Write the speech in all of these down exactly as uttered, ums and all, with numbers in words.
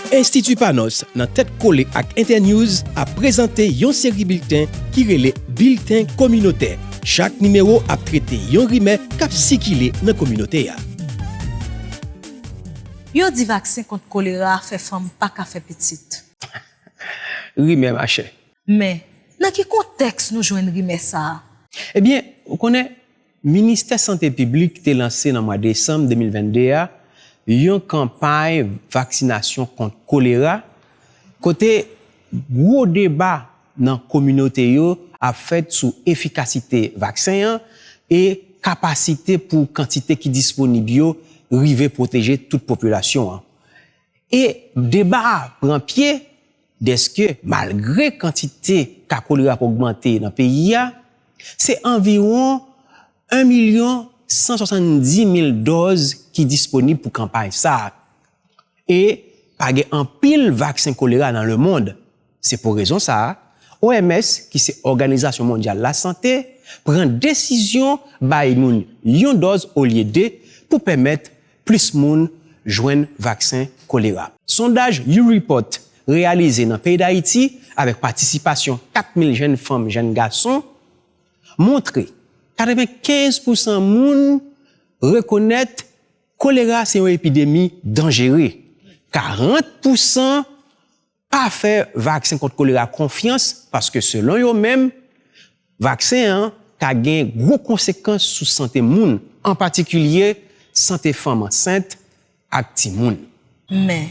Enstiti Panos, nan tèt kole ak Internews, ap prezante yon seri bilten ki rele Bilten Kominotè. Chak nimewo ap trete yon rimè k ap sikile nan kominote a. Yo di vaksen kont kolera fè fanm pa ka fè pitit. Rimè, machè. Men, nan ki kontèks nou jwenn rimè sa a? Ebyen, ou konnen, Ministè Sante Piblik te lanse nan mwa desanm de mil vennde a yon kanpay vaksinasyon kont kolera, kote gwo deba nan kominote yo ap fèt sou efikasite vaksen an e kapasite pou kantite ki disponib yo rive pwoteje tout popilasyon an. E deba a pran pye dèske, malgre kantite ka kolera ap ogmante nan peyi a, se anviwon en milyon san swasanndis mil dòz ki disponib pou kanpay sa a. E pa gen anpil vaksen kolera nan lemonn. Se pou rezon sa a, O M S, ki se Òganizasyon Mondyal Lasante, pran desizyon bay moun yon dòz olye de pou pèmèt plis moun jwenn vaksen kolera. Sondaj YouReport reyalize nan peyi Dayiti avèk patisipasyon kat mil jèn fanm, jèn gason montre katrevenkenz pousan moun rekonèt kolera se yon epidemi danjere. Karant pousan pa fè vaksen kont kolera konfyans paske selon yo menm, vaksen an ka gen gwo konsekans sou sante moun, an patikilye sante fanm ansent ak timoun. Men,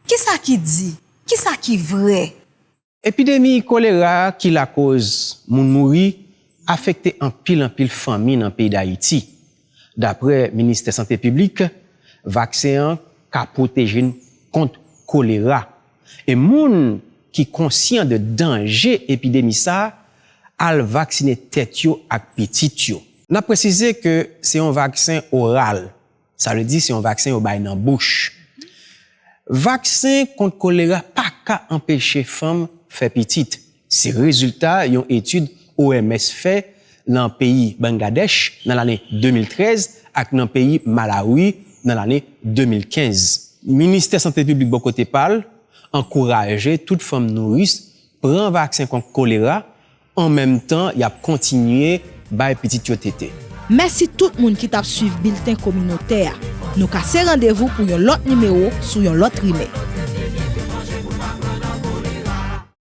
kisa ki di? Kisa ki vrè? Epidemi kolera ki lakoz moun mouri afekte anpil anpil fanmi nan peyi Dayiti. Daprè Ministè Sante Piblik, vaksen an ka pwoteje n kont kolera. E moun ki konsyan de danje epidemi sa a, al vaksinen tèt yo ak pitit yo. N ap presize ke se yon vaksen oral, sa vle di se yon vaksen yo bay nan bouch. Vaksen kont kolera pa ka anpeche fanm fè pitit. Se rezilta yon etid O M S fè nan peyi Bangladèch nan lane de mil trèz ak nan peyi Malawi nan lane de mil kenz. Ministè Sante Piblik bò kote pa l ankouraje tout fanm nouris pran vaksen kont kolera, an menm tan y ap kontinye bay pitit yo tete. Mèsi tout moun ki t ap swiv bilten kominotè a. Nou kase randevou pou yon lòt nimewo sou yon lòt rimè.